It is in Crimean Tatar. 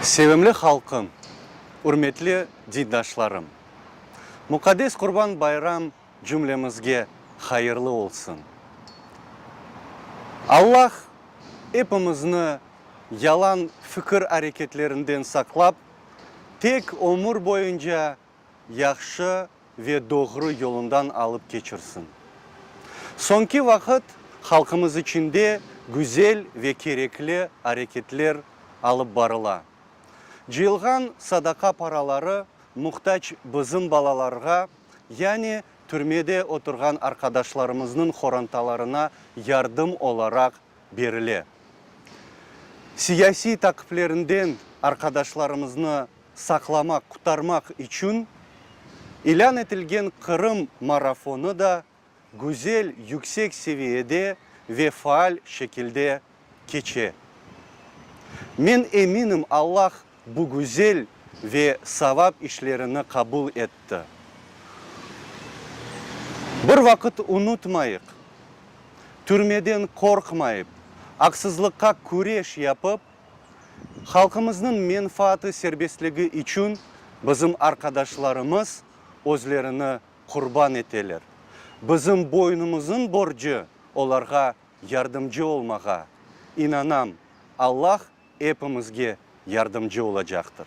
Sevimli halqım, ürmetli dindaşlarım! Muqaddes Qurban bayram cümlemizge hayırlı olsun! Allah epimizni yalan fikir-areketlerinden saqlap, tek ömür boyunca yahşı ve doğru yolundan alıp keçirsin. Soñki vaqıt halqımız içinde güzel ve kerekli areketler alıp barıla. Cıyılğan sadaqa paraları muhtac bizim balalarğa, yani türmede oturğan arqadaşlarımıznıñ qorantalarına yardım olaraq berile. Siyasiy taqiplerinden arqadaşlarımıznı saqlamaq, qutarmaq içün ilân etilgen Qırım marafonı da güzel, yüksek seviyede ve faal şekilde keçe. Men eminim, Allah bu güzel ve savap işlerini qabul etti. Bir vaqıt unutmayıq, türmeden qorqmayıp, aqsızlıqqa küreş yapıp, Halqımıznıñ menfaatı serbestligi içün bizim arqadaşlarımız özlerini qurban eteler. Bizim boynumızıñ borcu olarğa yardımcı olmağa. İnanam, Allah epimizge yardımcı olacaqtır.